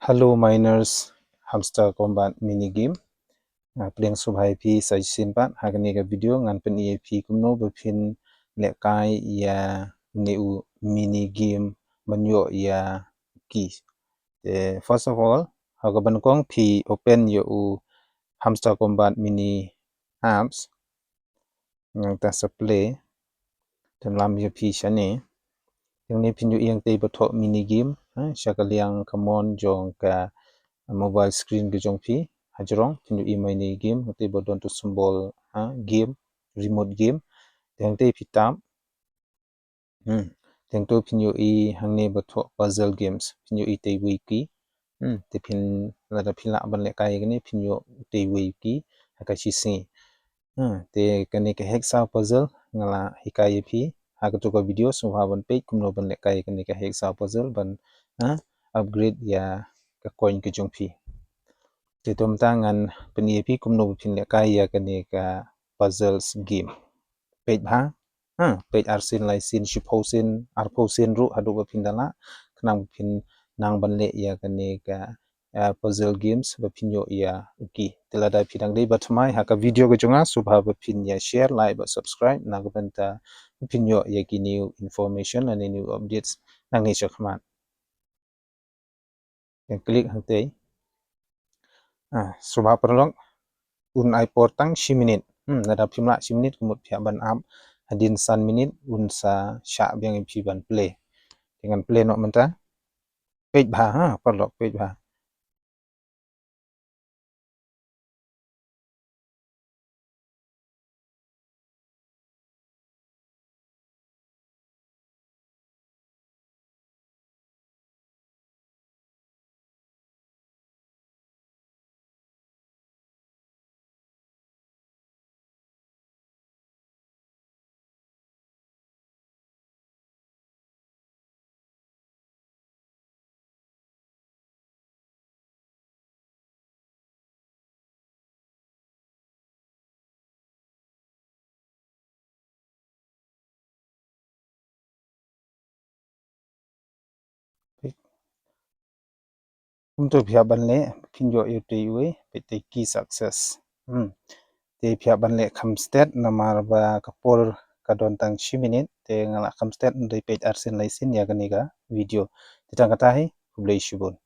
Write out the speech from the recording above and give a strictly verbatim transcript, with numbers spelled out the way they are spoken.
Hello miners, Hamster Kombat mini game. Nga pdiang sngewbha ïa phi sa shisien pat. Ha kane ka video ngan pyni ïa phi kumno ba phin lehkai ïa une u mini game ban ïoh ïa ki. Te first of all, ha kaba nyngkong phi open ïa u Hamster Kombat mini apps. Nangta sa play. Te lam ïa phi shane. Hangne phin ïohi hangtei ba thoh mini game, ha, sha ka liang kamon jong ka mobile screen ka jong phi. Hajrong phin ïohi mini game, hangtei ba don tu symbol, ha, game, remote game. Te hangtei phi tap. Hmm. Te hangto phin ïohi hangne ba thoh puzzle games. Phin ïohi tei wei ki. Hmm. Te phin lada phi lah ban lehkai kane phin ïoh tei wei ki ha ka shisngi. Hmm. Te kane ka hacksaw puzzle nga la hikai ïa phi ha kato ka video, sngewbha ban peit kumno ban lehkai kane ka hacksaw puzzle ban, ha, upgrade ïa ka coin ka jong phi. Te to mynta ngan pyni ïa phi kumno ba phin lehkai ïa kane ka puzzles game. Peit bha. Ha, peit arsien laisien, shiphew sien, arphew sien ruh haduh ba phin da lah. Khnang ba phin nang ban leh ïa kane ka, ah, puzzle games ba phin ïoh ïa u ki. Te lada phi dang dei ba thymmai ha ka video ka jong nga, sngewbha ba phin ïa share, like bad subscribe na ka bynta ba phin ïoh ïa ki new information lane new updates nangne shakhmat. Ïa click hangtei. Ah, sngewbha paralok. Un ai por tang shi minit. Hmm, lada phim lah shi minit ka mut phi hap ban ap hadien san minit un sa shah biang ïa phi ban play. Te ngan play noh mynta. Peit bha ha, paralok, peit bha. Kumto phi hap ban leh, phin ïoh ïa utei uwei, peit te key success. Hmm. Te phi hap ban leh kham stet namar ba ka por ka don tang shi minit, te nga la kham stet, ym dei peit arsien laisien ïa kane ka video. Te tang kata hi, khublei shibun.